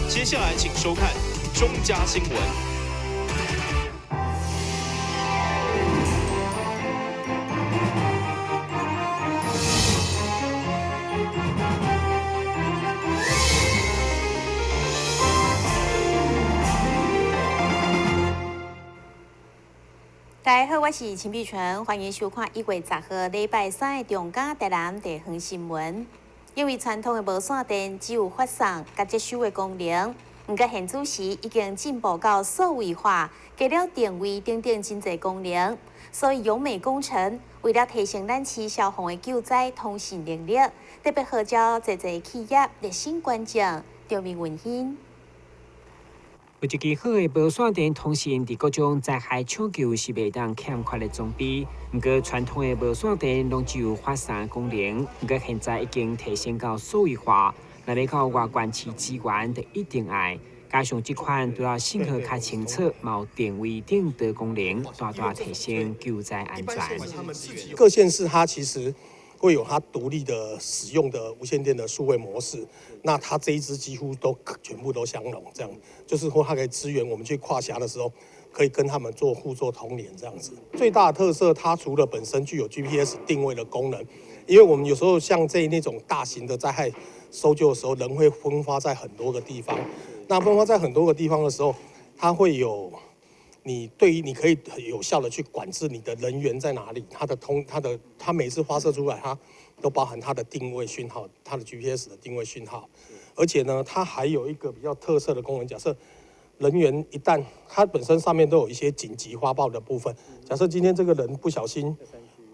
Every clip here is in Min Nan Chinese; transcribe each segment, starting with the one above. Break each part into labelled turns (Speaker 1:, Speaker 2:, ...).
Speaker 1: 接下來請收看中嘉新聞。
Speaker 2: 大家好，我是秦碧純，歡迎收看1月10號禮拜三的中嘉台南地方新聞。因為傳統的無線電只有發送佮接收的功能，毋過現此時已經進步到數位化，加了定位等等真濟功能，所以永美工程為了提升咱市消防的救災通訊能力，特別號召濟濟企業熱心觀眾，著名溫馨。
Speaker 3: 有一支好的無線電通訊，佇各種災害搶救是袂當欠缺的裝備。毋過傳統的無線電攏只有發送功能，毋過現在已經提升到數位化，若欲到外縣市支援，就一定愛。加上這款除了信號較清楚，嘛有定位等多功能，大大提升救災安全。
Speaker 4: 各縣市它其實會有它獨立的使用的無線電的數位模式，那它這一支幾乎都全部都相容，這樣就是說它可以支援我們去跨轄的時候，可以跟他們做互作通聯這樣子。最大的特色，它除了本身具有 GPS 定位的功能，因為我們有時候像這那種大型的災害搜救的時候，人會分發在很多個地方，那分發在很多個地方的時候，它會有。你對於你可以有效的去管制你的人員在哪裡，它的通它的它每次發射出來，它都包含它的定位訊號，它的 GPS 的定位訊號，而且呢，它還有一個比較特色的功能。假設人員一旦它本身上面都有一些緊急發報的部分，假設今天這個人不小心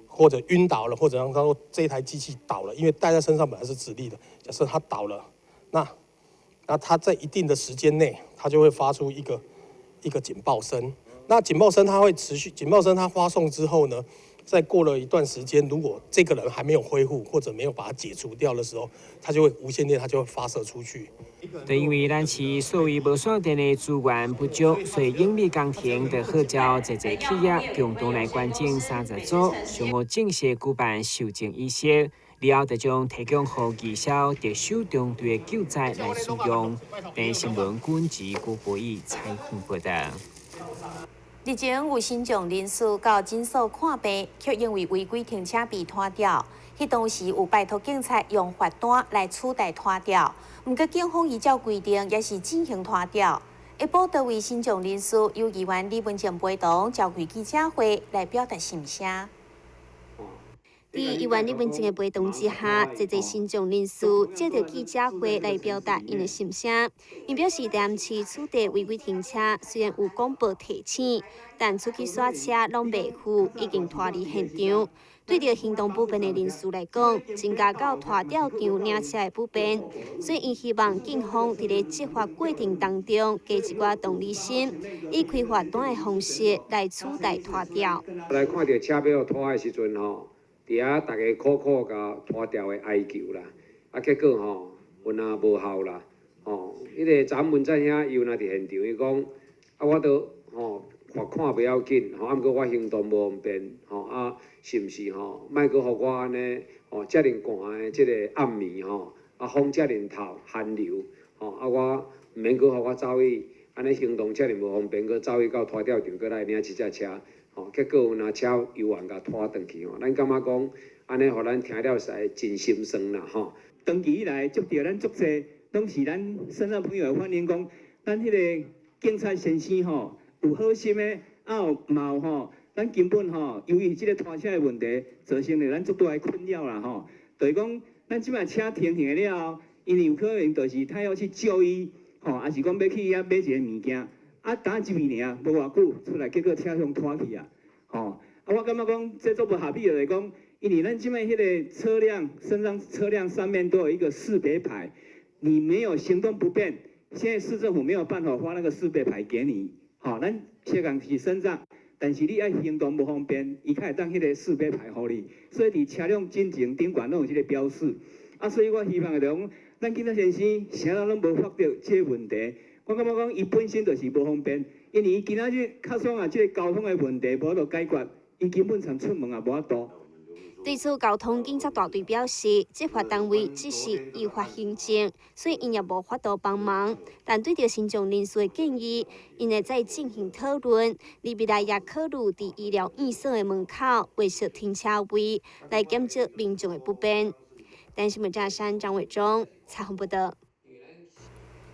Speaker 4: 或者暈倒了，或者讓他說這台機器倒了，因為帶在身上本來是直立的，假設它倒了，那它在一定的時間內，它就會發出一個警報聲。那警報聲它會持續，警報聲它發送之後呢，在過了一段時間，如果這個人還沒有恢復或者沒有把它解除掉的時候，它就會無線電，它就會發射出去。
Speaker 3: 對，因為咱市數位無線電的資源不足，所以永美工程就號召濟濟企業共同來捐贈30組，上午正式舉辦授證儀式，了後就將提供予義消特搜中隊的救災來使用。電視新聞軍事郭博義採訪報道。
Speaker 2: 日前有身障人士到診所看病，卻因為違規停車被拖吊。彼當時有拜託警察用罰單來取代拖吊，毋過警方依照規定也是進行拖吊。下晡，多位身障人士由議員李文靜陪同召開記者會來表達心聲。
Speaker 5: 佇議員李文靜的陪同之下，濟濟身障人士藉著記者會來表達𪜶的心聲。𪜶表示，台南市取締違規停車，雖然有廣播提醒，但出去煞車攏袂赴，已經拖離現場。對著行動不便的人士來講，增加到拖吊場領車的不便，所以𪜶希望警方佇咧執法過程當中加一寡同理心，以開罰單的方式來取代拖吊。
Speaker 6: 來看著車欲予拖的時陣吼。佇遐逐家苦苦共拖吊的哀求啦，啊，結果吼，有若無效啦，吼，彼個昨文贊兄伊有若佇現場，伊講，啊，我都吼罰款袂要緊，吼，啊，毋過我行動無方便，吼，啊，是毋是吼，莫閣予我按呢，吼，遮爾寒的這個暗暝吼，啊，風遮爾透，寒流，吼，啊，我毋免閣予我走去，按呢行動遮爾無方便，閣走去到拖吊場閣來領這隻車。吼，結果有若車猶原共拖轉去吼，咱感覺講，按呢予咱聽了實在真心酸啦吼。
Speaker 7: 長期以來，接著咱足濟，攏是咱身障朋友的反映講，咱彼個警察先生吼，有好心的，啊有嘛有吼，咱根本吼，由於這個拖車的問題，造成了咱足大的困擾啦吼。就是講，咱這擺車停停了後，因為有可能就是他要去就醫，吼，抑是講欲去遐買一个物件，啊，等一暝爾，無偌久出來，結果車予拖去啊。吼，啊，我感覺講這足無合理的，就是講，因為咱這擺彼個車輛，身上車輛上面都有一個識別牌，你沒有行動不便，現在市政府沒有辦法發那個識別牌給你。吼，咱雖然是身障，但是你愛行動無方便，伊較會當彼個識別牌予你，所以佇車輛進前頂懸攏有這個標示。啊，所以我希望的就是講，咱警察先生啥人攏無發著這個問題，我感覺講伊本身就是無方便。因為伊今仔日較爽啊，這個交通的問題無法度解決，伊根本上出門也無法度。
Speaker 5: 對此，交通警察大隊表示，執法單位只是依法行政，所以𪜶也無法度幫忙。但對著身障人士的建議，𪜶會再進行討論。而未來也考慮佇醫療院所的門口劃設停車位，來減少民眾的不便。台視新聞張山張偉忠採訪報導。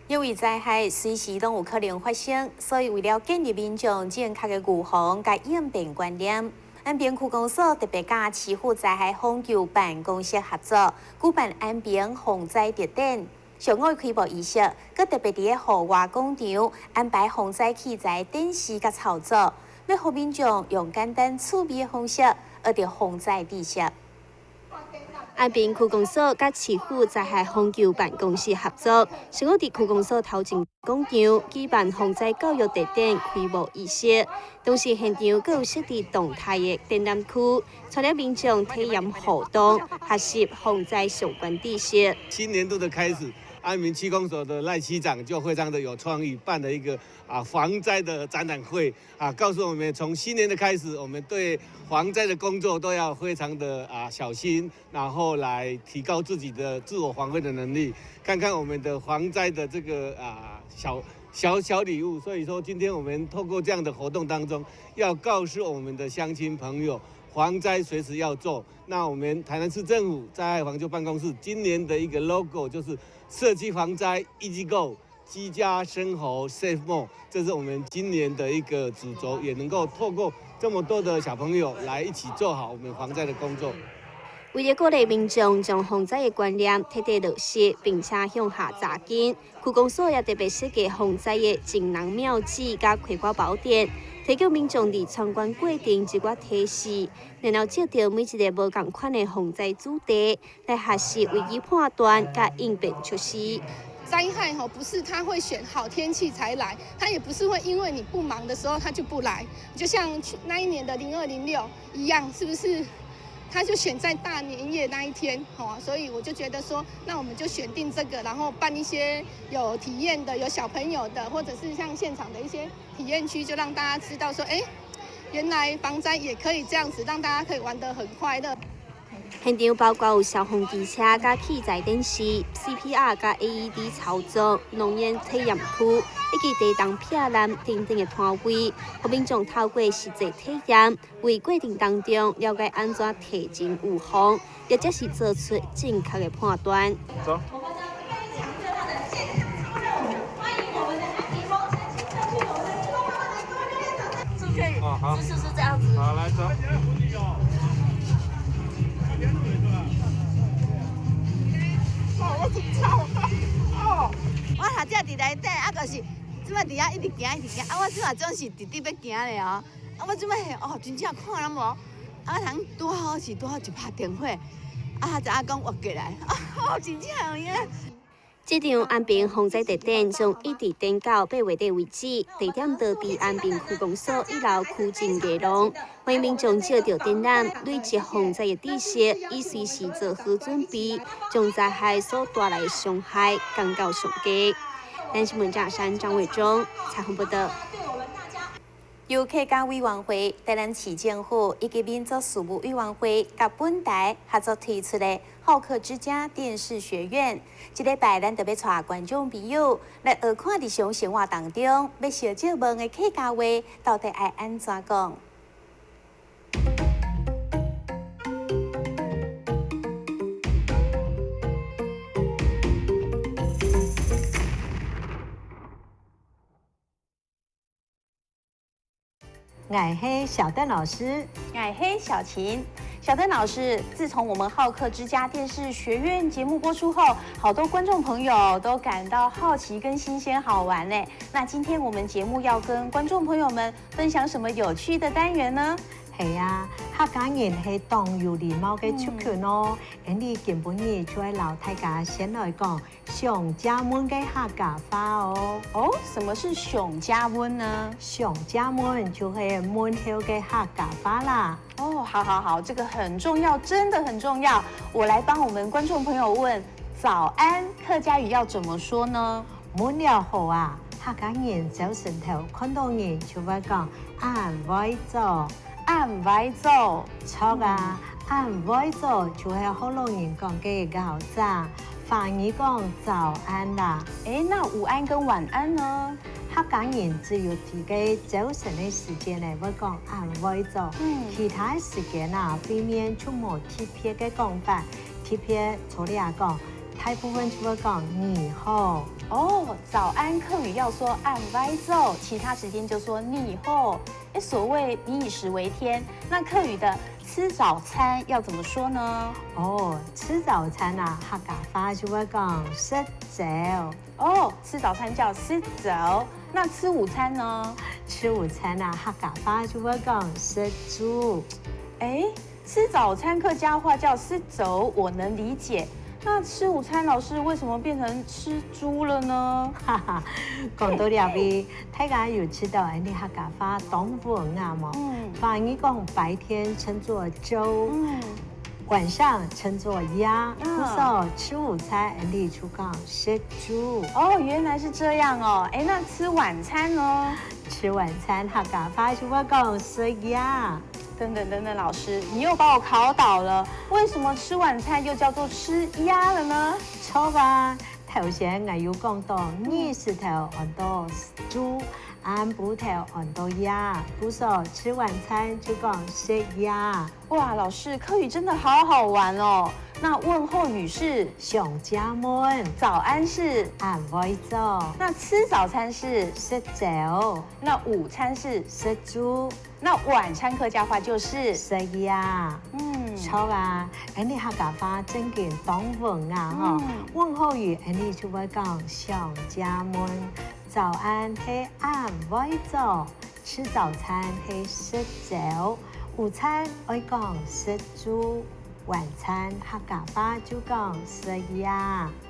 Speaker 2: 因為災害隨時攏有可能發生，所以為了建立民眾正確的預防佮應變觀念，安平區公所特別佮市府災害防救辦公室合作，舉辦安平防災特展。上午開幕儀式，閣特別佇咧戶外廣場安排防災器材展示佮操作，欲予民眾用簡單趣味的方式學著防災知識。
Speaker 5: 安平區公所佮市府災害防救辦公室合作，上午佇區公所頭前廣場舉辦防災教育特展開幕儀式。同時現場閣有設置動態的展覽區，帶領民眾體驗互動，學習防災相關知識。
Speaker 8: 新年度的開始，安平區公所的賴區長就非常的有創意，辦了一個防災的展覽會告訴我們從新年的開始，我們對防災的工作都要非常的小心，然後來提高自己的自我防衛的能力。看看我們的防災的這個小小小禮物，所以說今天我們透過這樣的活動當中，要告訴我們的鄉親朋友，防災隨時要做。那我們台南市政府災害防救辦公室今年的一個 logo 就是社區防災 Easy Go，居家生活 Safe More，這是我們今年的一個主軸，也能夠透過這麼多的小朋友來一起做好我們防災的工作。
Speaker 5: 為了鼓勵民眾將防災的觀念徹底落實，並且向下扎根，區公所也特別設計防災的錦囊妙計佮葵花寶典，提供民眾佇參觀過程一寡提示，然後照著每一个無仝款的防災主題來學習危機判斷佮應變措施。
Speaker 9: 災害吼，不是他會選好天氣才來，他也不是會因為你不忙的時候他就不來，就像那一年的0206一樣，是不是？他就選在大年夜那一天，所以我就覺得說，那我們就選定這個，然後辦一些有體驗的、有小朋友的，或者是像現場的一些體驗區，就讓大家知道說，原來防災也可以這樣子，讓大家可以玩得很快樂。
Speaker 5: 現場包括有消防機車、佮器材展示、CPR 佮 AED 操作、濃煙體驗區，以及地動避難等等的攤位，予民眾透過實際體驗，為過程當中了解按怎提前預防，或者是做出正確的判斷。
Speaker 8: 走。
Speaker 10: 好，姿勢是這樣子。
Speaker 8: 好，來走。
Speaker 10: 我頭才佇內底，就是這擺佇遐一直行一直行，我這擺總是直直欲行咧哦。我這擺哦，真正看攏無，我通拄好是拄好一拍電話，才知影講活過來，哦，真正有影。
Speaker 5: 這場安平防災特展將一直展到8月底為止，地點就佇安平區公所一樓區政藝廊，歡迎民眾借著展覽累積防災的知識，以隨時做好準備，將災害所帶來的傷害降到上低。台視新聞張山張偉忠採訪報導。
Speaker 2: 由客家委員會、台南市政府以及民族事務委員會佮本台合作推出的好客之家電視學院，這禮拜咱就欲帶觀眾朋友來學看日常生活當中，欲相借問的客家話到底愛按怎講？𠊎
Speaker 11: 係小鄧老師，𠊎
Speaker 2: 係小琴。小鄧老師，自從我們好客之家電視學院節目播出後，好多觀眾朋友都感到好奇跟新鮮好玩呢。那今天我們節目要跟觀眾朋友們分享什麼有趣的單元呢？
Speaker 11: 係啊，客家人係當有禮貌的族群哦。𪜶哋今晡日就會摎大家先來講上正問的客家話哦。
Speaker 2: 哦，什麼是上正問呢？
Speaker 11: 上正問就係問候的客家話啦。
Speaker 2: 哦，好好好，這個很重要，真的很重要。我來幫我們觀眾朋友問，早安客家語要怎麼說呢？
Speaker 11: 問了好啊，客家人早晨頭看到人就會講按歪走。
Speaker 2: 按歪走，
Speaker 11: 錯啊，暗暝早就係好多人講嘅𠢕早，華語講早安啦。
Speaker 2: 哎，那午安跟晚安呢？
Speaker 11: 客家人只有佇个早晨的時間呢，會講暗暝早，其他時間啊，避免就無特別的講法，特別除了講，大部分就會講你好。
Speaker 2: 哦，早安客語要說暗暝早，其他時間就說你好。哎，所謂民以食為天，那客語的吃早餐要怎麼說呢？
Speaker 11: 哦，吃早餐啊，客家話就會講食早。
Speaker 2: 哦，吃早餐叫食早。那吃午餐呢？
Speaker 11: 吃午餐啊，客家話就會講食晝。
Speaker 2: 哎，吃早餐客家話叫食早，我能理解。那吃午餐，老師為什麼變成吃豬了呢？
Speaker 11: 哈哈，講到這邊，大家有知道𪜶哋客家話當文啊無？華語講白天稱作晝，晚上稱作夜。故所吃午餐，𪜶哋就講食晝。
Speaker 2: 哦，原來是這樣哦。哎，那吃晚餐呢？
Speaker 11: 吃晚餐客家話就會講食夜。
Speaker 2: 等等等等，老師，你又把我考倒了。為什麼吃晚餐又叫做吃鴨了呢？
Speaker 11: 錯吧，頭先我有講到，日時頭按做晝，暗晡頭按做夜，故所吃晚餐就講食夜。
Speaker 2: 哇，老師，客語真的好好玩哦。那問候語是
Speaker 11: 上家門，
Speaker 2: 早安是
Speaker 11: 暗暝早，
Speaker 2: 那吃早餐是
Speaker 11: 食早，
Speaker 2: 那午餐是
Speaker 11: 食晝，
Speaker 2: 那晚餐客家話就是
Speaker 11: 食夜。錯啊，𪜶哋客家話真經當文啊，嗬。問候語𪜶哋就會講上家門，早安係暗暝早，吃早餐係食早，午餐愛講食晝。晚餐客家話就講食夜。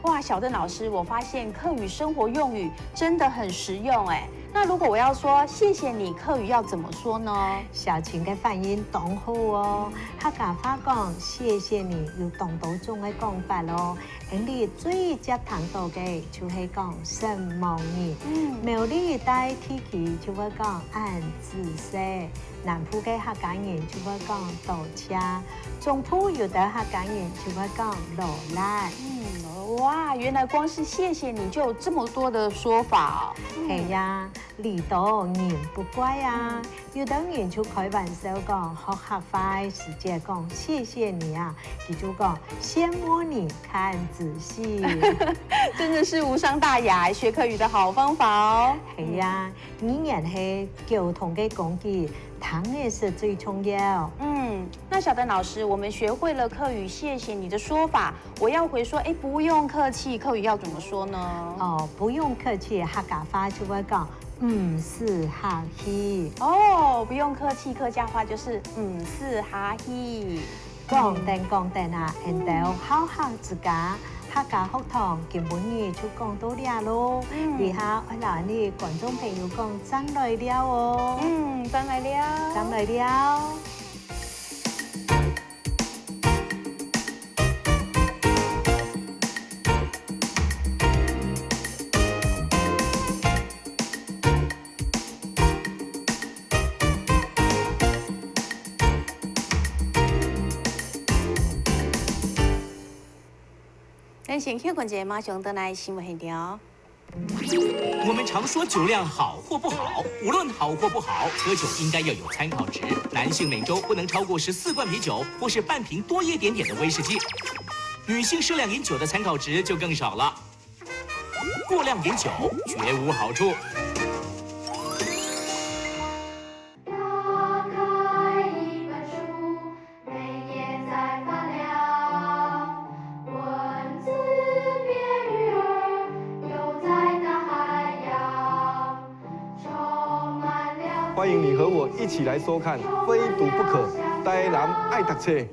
Speaker 2: 哇，小鄧老師，我發現客語生活用語真的很實用哎。那如果我要說謝謝你，客語要怎麼說呢？
Speaker 11: 小晴的反應當好哦，客家話講謝謝你有當多種的講法咯。𪜶哋最常聽到的就是講承蒙你？苗栗一帶地區就會講按仔細，南部的客家人就會講多謝，中部有的客家人就會講落力。
Speaker 2: 哇，原來光是謝謝你就有這麼多的說法哦。
Speaker 11: 係呀，禮多人不怪啊。有的人就開玩笑講，學客話直接講謝謝你啊，佢就講先摸你看仔細，
Speaker 2: 真的是無傷大雅，學客語的好方法哦。
Speaker 11: 係呀，語言係溝通的工具，聽的是最重要。
Speaker 2: 那小鄧老師，我們學會了客語謝謝你的說法，我要回說，哎，不用客氣，客語要怎麼說呢？
Speaker 11: 哦，不用客氣，客家話就會講毋使客氣。
Speaker 2: 哦，不用客氣，客家話就是毋使客氣。
Speaker 11: 講等講等啊，然後好客之家，客家學堂今晡日就講到這咯。以下我來你觀眾朋友講讚來了哦。
Speaker 2: 讚來了，
Speaker 11: 讚來了。
Speaker 2: 咱先休困一下，馬上轉來新聞現場。
Speaker 1: 我們常說酒量好或不好，無論好或不好，喝酒應該要有參考值。男性每周不能超過14罐啤酒，或是半瓶多一點點的威士忌。女性適量飲酒的參考值就更少了。過量飲酒絕無好處。
Speaker 12: 打開一本書，每頁在發亮，文字變魚兒，游在大海洋，充滿了。
Speaker 13: 歡迎你和我一起來收看《非讀不可》，台南愛讀冊。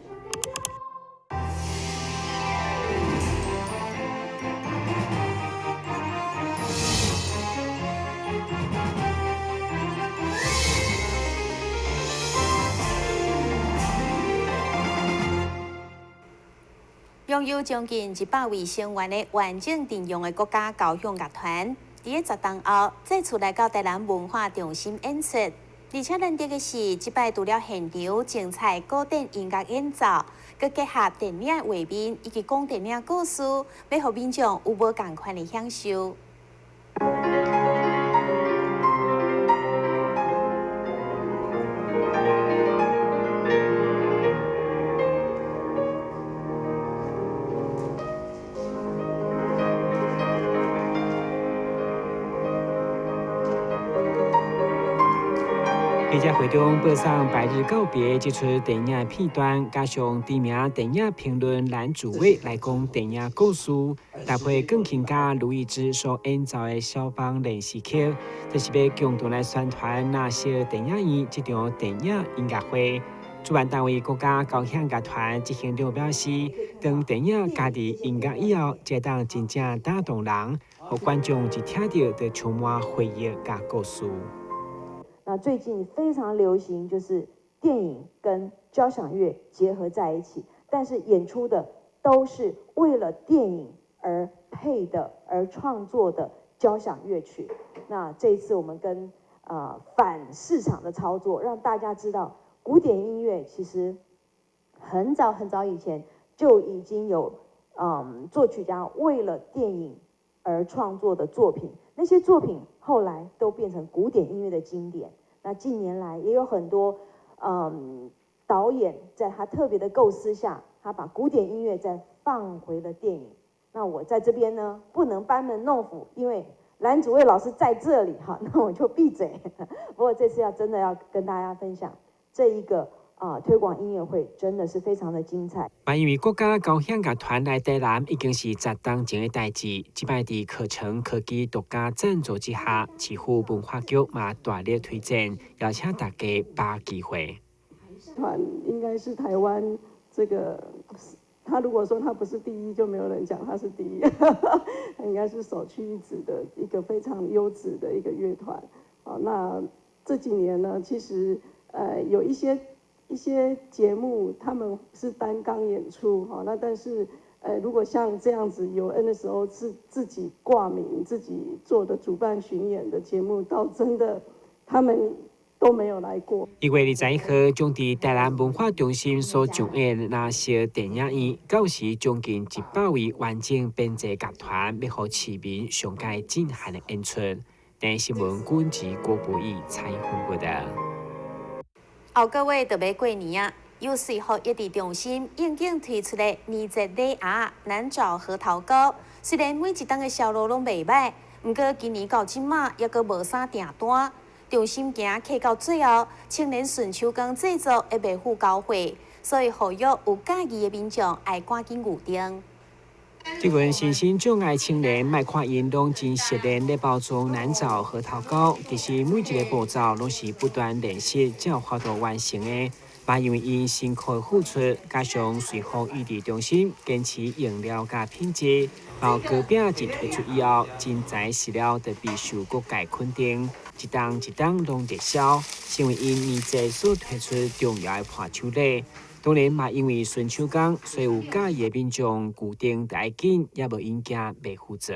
Speaker 2: 擁有將近100位成員的完整陣容的國家交響樂團，佇咧十冬後再次來到台南文化中心演出。而且難得的是，這擺除了現場精彩古典音樂演奏，閣結合電影畫面以及講電影故事，欲予民眾有無仝款的享受。
Speaker 3: 記者會中播送《百日告別》這齣電影片段，加上知名電影評論藍祖蔚來講電影故事，搭配鋼琴家盧易之所演奏的消防練習曲，這是欲共同來宣傳藍色電影院這場電影音樂會。主辦單位國家交響樂團執行長表示，當電影加佇音樂以後，才會當真正打動人，予觀眾一聽著就充滿回憶佮故事。
Speaker 14: 那最近非常流行，就是電影跟交響樂結合在一起，但是演出的都是為了電影而配的、而創作的交響樂曲。那這一次我們跟反市場的操作，讓大家知道古典音樂其實很早很早以前就已經有作曲家為了電影而創作的作品，那些作品後來都變成古典音樂的經典。那近年來也有很多導演在他特別的構思下，他把古典音樂再放回了電影。那我在這邊呢，不能班門弄斧，因為藍祖蔚老師在這裡哈，那我就閉嘴。不過這次要真的要跟大家分享這一個推廣音樂會真的是非常的精彩。
Speaker 3: 嘛，因為國家交響樂團來台南已經是10冬前的代誌，這擺佇課程科技獨家贊助之下，市府文化局嘛大力推薦，邀請大家把握機會。
Speaker 15: 團應該是台灣這個，他如果說他不是第一，就沒有人講他是第一，他應該是首屈一指的一個非常優質的一個樂團。那這幾年呢，其實有一些節目他們是單綱演出，那但是如果像這樣子由 NSO 自己掛名自己做的主辦巡演的節目，倒真的他們都沒有來過。
Speaker 3: 1月21號，將佇台南文化中心所上演的藍色電影院，到時將近100位完整編制樂團，欲予市民上蓋震撼的演出。電視新聞軍事郭博義採訪報導。
Speaker 2: 後個月就欲過年啊，由瑞福益智中心應景推出的年節禮盒南棗核桃糕，雖然每一冬的銷路攏袂䆀，毋過今年到這馬猶閣無啥訂單。中心驚客到最後，青年順手工製作會袂赴交貨，所以呼籲有佮意的民眾愛趕緊預訂。
Speaker 3: 這群身心障礙青年，莫看𪜶攏真熟練咧包裝南棗核桃糕，其實每一個步驟攏是不斷練習才有法度完成的。嘛，因為𪜶辛苦的付出，加上瑞福育智中心堅持用料佮品質，包糕餅一推出以後，真材實料就備受各界肯定，一冬一冬攏熱銷，成為𪜶年節所推出重要的伴手禮。當然嘛，因為順手工，所以有佮意的民眾預訂就愛緊，也無𪜶驚袂赴做。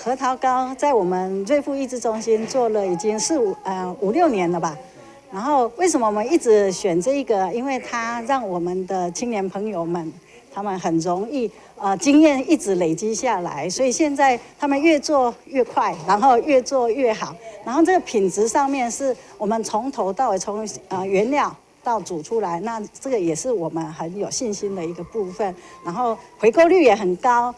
Speaker 16: 核桃糕在我們瑞富益智中心做了已經五六年了吧。然後為什麼我們一直選這一個？因為它讓我們的青年朋友們，他們很容易經驗一直累積下來，所以現在他們越做越快，然後越做越好。然後這個品質上面是我們從頭到尾，從原料到煮出來，那這個也是我們很有信心的一個部分。然後回購率也很高，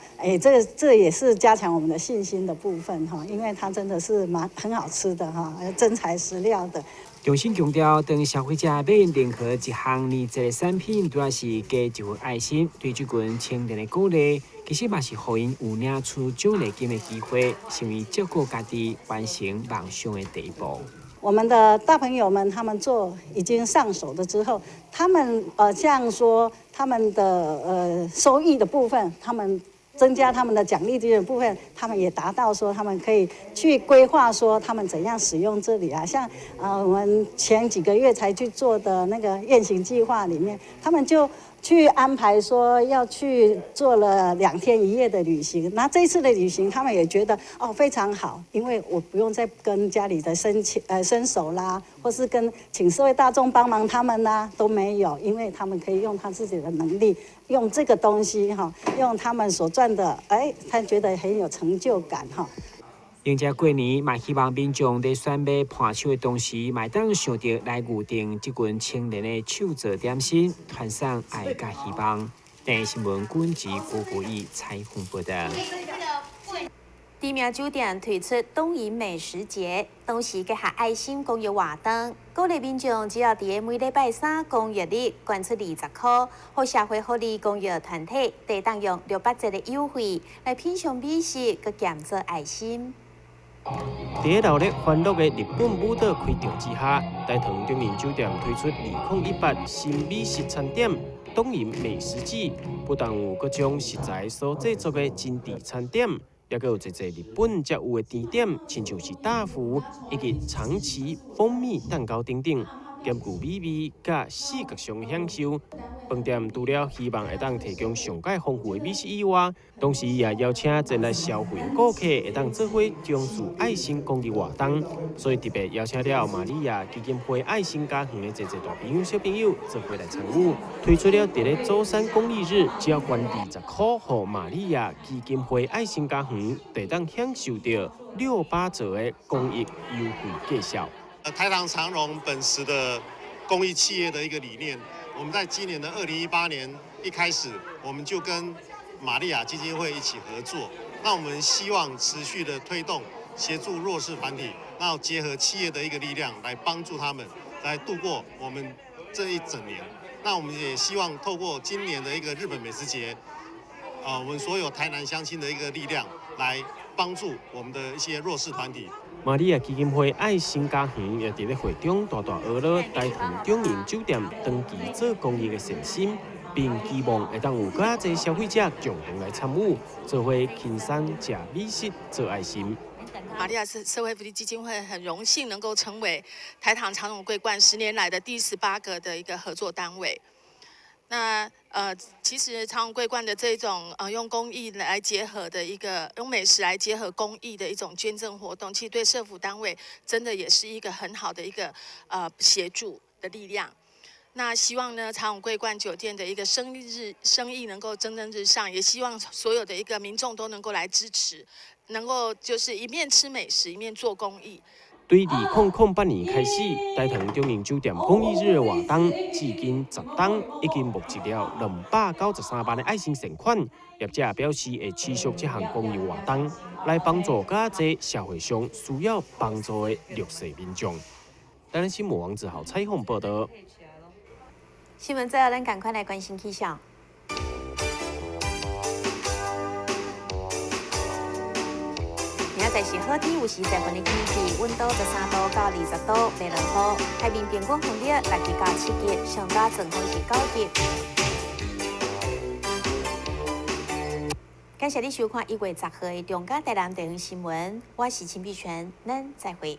Speaker 16: 這也是加強我們的信心的部分哈，因為它真的是蠻很好吃的哈，真材實料的。
Speaker 3: 中心強調，當消費者買任何一項年節的產品，拄仔是加一份愛心，對這群青年的鼓勵，其實嘛是予𪜶有領取獎勵金的機會，成為照顧家己、完成夢想的第一步。
Speaker 16: 我們的大朋友們，他們做已經上手了之後，他們像說他們的收益的部分，他們增加他們的獎勵這個部分，他們也達到說他們可以去規劃說他們怎樣使用這裡啊。像我們前幾個月才去做的那個雁行計劃裡面，他們就去安排說要去做了2天1夜的旅行。那這一次的旅行，他們也覺得哦非常好，因為我不用再跟家裡的申請伸手啦，或是跟請社會大眾幫忙他們啦都沒有，因為他們可以用他自己的能力，用這個東西哈，用他們所賺的，哎，他覺得很有成就感哈。
Speaker 3: 迎接過年，嘛希望民眾佇選買伴手的同時，嘛會當想著來預訂這群青年的手做點心，傳送愛佮希望。電視新聞軍籍郭國義採訪報道。
Speaker 2: 知名酒店推出東瀛美食節，同時結合愛心公益活動，鼓勵民眾只要佇每禮拜三公益日捐出20箍，予社會福利公益團體，會當用600折的優惠來品嘗美食，閣兼做愛心。
Speaker 17: 佇熱鬧歡樂的日本舞蹈開場之下，大唐中銀酒店推出2018新美食餐點東瀛美食節，不但有各種食材所製作的精緻餐點，也閣有濟濟日本才有的甜點，親像是大福以及長崎蜂蜜蛋糕等等，兼具美味佮視覺上的享受。飯店除了希望會當提供上蓋豐富的美食以外，同時也邀請前來消費的顧客會當做伙從事愛心公益活動，所以特別邀請了瑪利亞基金會愛心家園的濟濟大朋友小朋友做伙來參與，推出了佇咧周三公益日，只要捐20箍予瑪利亞基金會愛心家園，就當享受著6.8折的公益優惠價數。
Speaker 18: 台糖長榮本持的公益企業的一個理念，我們在今年的2018年一開始，我們就跟瑪利亞基金會一起合作。那我們希望持續的推動，協助弱勢團體，然後結合企業的一個力量來幫助他們，來度過我們這一整年。那我們也希望透過今年的一個日本美食節，我們所有台南鄉親的一個力量，來幫助我們的一些弱勢團體。
Speaker 17: 瑪利亞基金會愛心家園也佇咧會中大大學了大唐中銀酒店長期做公益的善心，並期望會當有閣較濟消費者共同來參與，做伙輕鬆食美食做愛心。
Speaker 19: 瑪利亞社會福利基金會很榮幸能夠成為台糖長榮桂冠10年來的第18個的一個合作單位。那其實長榮桂冠的這種用公益來結合的一個用美食來結合公益的一種捐贈活動，其實對社福單位真的也是一個很好的一個協助的力量。那希望呢長榮桂冠酒店的一個生意能夠蒸蒸日上，也希望所有的一個民眾都能夠來支持，能夠就是一面吃美食，一面做公益。
Speaker 17: 對2008年開始，大唐中銀酒店公益日的活動，至今10冬已經募集了293萬的愛心善款。業者表示會持續這項公益活動，來幫助較濟社會上需要幫助的弱勢民眾。台南新聞王子豪採訪報道。
Speaker 2: 新聞最後，咱趕快來關心氣象。明仔載是好天，有時在雲的天氣，溫度13度到20度，袂落雨。海面平均風力6級到7級，上加陣風是9級。感謝你收看1月10號的中嘉台南地方新聞，我是陳碧泉，咱再會。